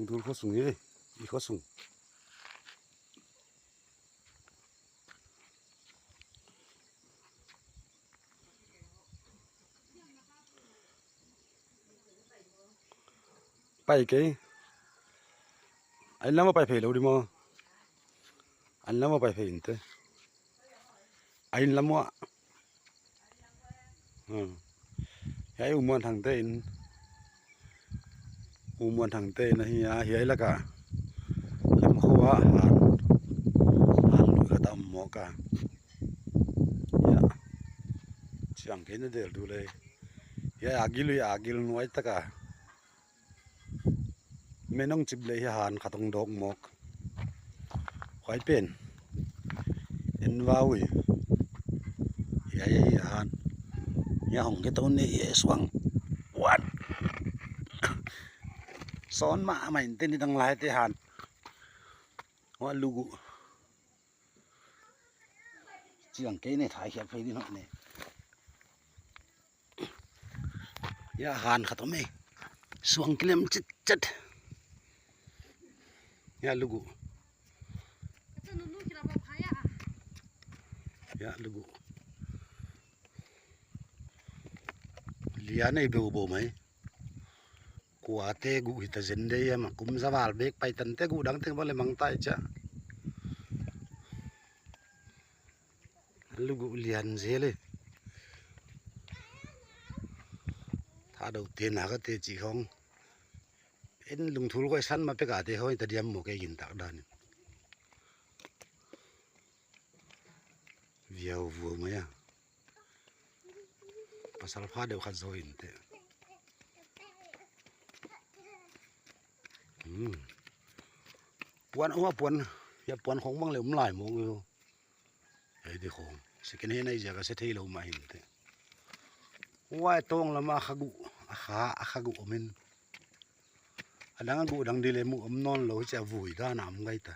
ຕູນຂົວສູງເອີຍ ອີຂົວສູງ. ໄປເກ ອັນນັ້ນບໍ່ໄປເພໂລດີມໍ ອັນນັ້ນບໍ່ໄປເພອິນເຕ ອັນລະມົວ ອື ໃຫ້ອຸມວນທາງເຕອິນ ອຸມວນທາງເຕນະເຮຍ ເຮຍລະກະ ລຳຂົວຫານ ຫານລຸຍກະຕຳໝໍກະ ຍະ ສຽງເກນເດລດູເລີຍ ເຮຍອາກິລຸຍອາກິລງວຍຕະກະ ແມ່ນ້ອງຈິບເລີຍຫານຂະຕົງດອກໝອກ ຄວາຍເປັນ ເອັນວາວີ ເຮຍຫານ ເຮຍຫອງເກໂຕເນເຮຍສວງ ວັນ ສອນມາໃໝ່ເຕັນນີ້ຕັ້ງຫຼາຍເຕຫານ ວ່າລູກ ຈຽງເກເນ ຖ່າຍແຄບໄປດີເນາະເນ ຍາຫານຂະຕົມເອ ສວງກິເລັມຈິດຈັດ ຍາລູກ ຍາລູກ ເລຍໃນເບວໂບໄໝ ກວ່າເຕກຸຫິຕາເຊັນເດຍມາກຸມສະຫວາລເບກໄປຕັນເຕກຸດັງເຕັງບໍ່ເລີຍມັງຕາຍຈະ ລູກລຽນເສເລີຍ ຖ້າເຮົາເຕນາກະເຕຈິຂອງ ເອັນລຸງທູລກວຍສັນມາເປກາເຕເຮົາຕະດຽມໝໍແກກິນຕາກດານ ວຽວວຽວມາຍາ ປາສາລະພາດຽວຄັນໂຊອິນເຕ ອືມ ປວນ ໂອ ປວນ ຢາກປວນຂອງບັງເລີມຫຼາຍໂມງຢູ່ ໄອ້ເດຂອງ ສະກິນເຮໄນເຈຍກະເສດເທໂລມາອິນເຕ ວາຍໂຕງລະມາຄະກຸ ອາຄາ ອາຄະກຸອອມິນ ອະດັງອາກຸດັງດີເລມຸອຳນອນໂລຈະວຸຍດານາມໄກຕາ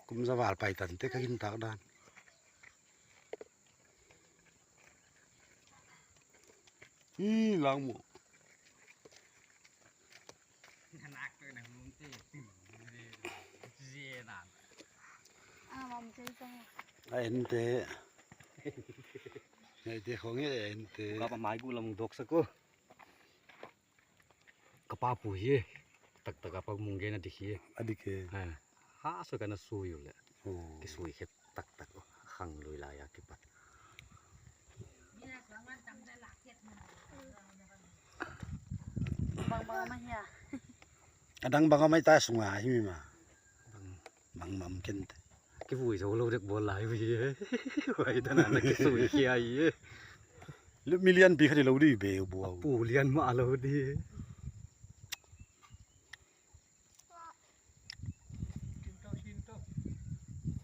ກຸມສະຫວາລໄປຕັນເຕກະກິນຕາກດານ ອີ ລາງໝໍ ອາ ມັນເຈຈັງ ອາ ເອັນເຕ ໄອເຕຂອງເອເອັນເຕ ກະປະມາຍກູລະມຸງດົກສະກູ ກະປາປູເຮ ຕັກຕະກະປາມຸງເກນອະດິເຄ ອະດິເຄ ຮາ ສວຍກະນະຊູຢູ່ແຫຼະ ໂອ ກິຊູຍເຂດຕັກຕັກ ຄັງລຸຍລາຍາກິປັດ ບັງບັງມາເຮຍ ອະດັງບັງເອົາໄມ້ຕາສຸງອາຫິມີມາ ບັງ ບັງມຳເກັນ ກິວຸຍໂຊໂລເດັກບົວລາຍວິ ໄວ້ຕະນານກິສຸຍເຄຍອີ ຫຼືມີລຽນປີຄະດີລາວດີເບວບົວ ປູລຽນມາລາວດີ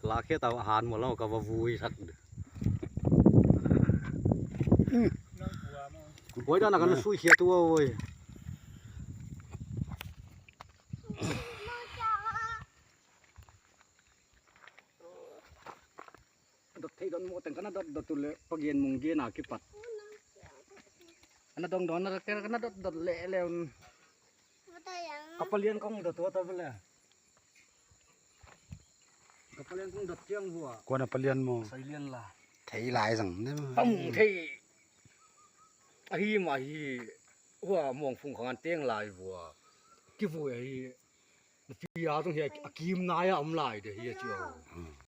ລາເຄຕາອາຫານໝົດແລ້ວກະວ່າວຸຍທັກ ໂອຍ ດານະກະສຸຍເຄຍຕົວໂອຍ. ດອດເທດອນໂມແຕ່ງກັນນະ ດອດ ດອດຕຸເລ ປະເກນມຸງເກນາກິປັດ ອັນນະດອງດອນນະ ແຕ່ງກັນນະ ດອດ ດອດເລແລ້ວ ກະປະລຽນກອງດອດຕົວຕະເວລາ ກະປະລຽນກອງດອດຈຽງຫົວ ກວນອະປະລຽນໂມ ໃສ່ລຽນລາ ເທຫຼາຍສັງເນາະ ຕ້ອງເທ ອະຮີມາຮີ ຫົວມອງຟຸງຂອງອັນເຕງຫຼາຍຫົວ ກິໂວຍ ມາເຟຍຕ້ອງເຮັດອາກີມນາຍອຳຫຼາຍເດເຮັດຢູ່ ອືມ